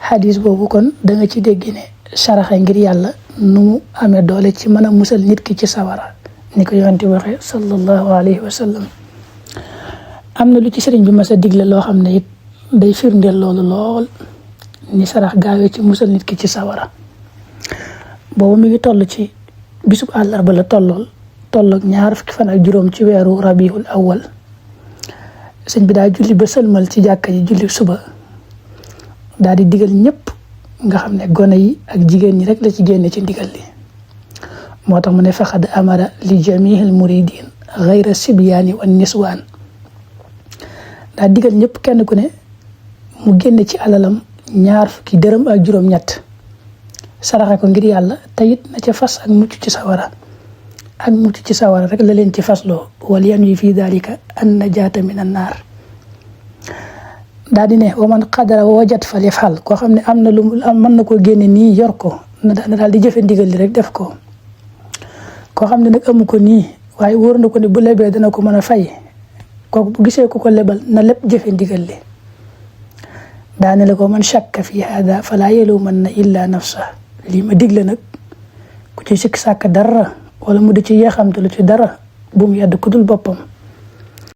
xadis boobu kon da nga ci dégg ne saraxe ngir yàlla nu mu amee doole ci mën a musal nit ki ci sawara ni ko yonent waxee sallallahu alayhi wa sallam. am na lu ci sëriñ bi mas a digle loo xam ne it day firndeel loolu lool ni sarax gaawee ci musal nit ki ci sawara. boobu mi ngi toll ci bisub àllarba la tolloog 2 fukki fan ak juróom ci weeru rabiul awwal. sëñ bi daa julli ba sëlmal ci jàkka ji julli suba daal di digal ñëpp nga xam ne gone yi ak jigéen ñi rek la ci génne ci ndigal li. moo tax mu ne faqad amara li jamihil muridin ghayra sibyaani wan niswaan. daa digal ñëpp kenn ku ne mu génne ci alalam 2 fukki dërëm ak juróom-ñett saraxe ko ngir yàlla te it na ca fas ak mucc ci sawara. ak mucc ci sawara rek la leen ci fasloo wal yanwi fii dalika an najaata min an naar. daa di ne wa man qadara wajat fa lifal koo xam ne am na lu mën na koo génne nii yor ko na daal di jëfe ndigal li rek def ko. koo xam ne nag amu ko nii waaye wóor na ko ne bu lebee dana ko mën a fay kooku bu gisee ku ko lebal na lépp jëfe ndigal li. daane la ko man shakka fi hada fala yalumanna illa nafsa. lii ma digle nag ku ci sikk sàkk dara wala mu di ci yeexamte lu ci dara bu mu yedd ku dul boppam.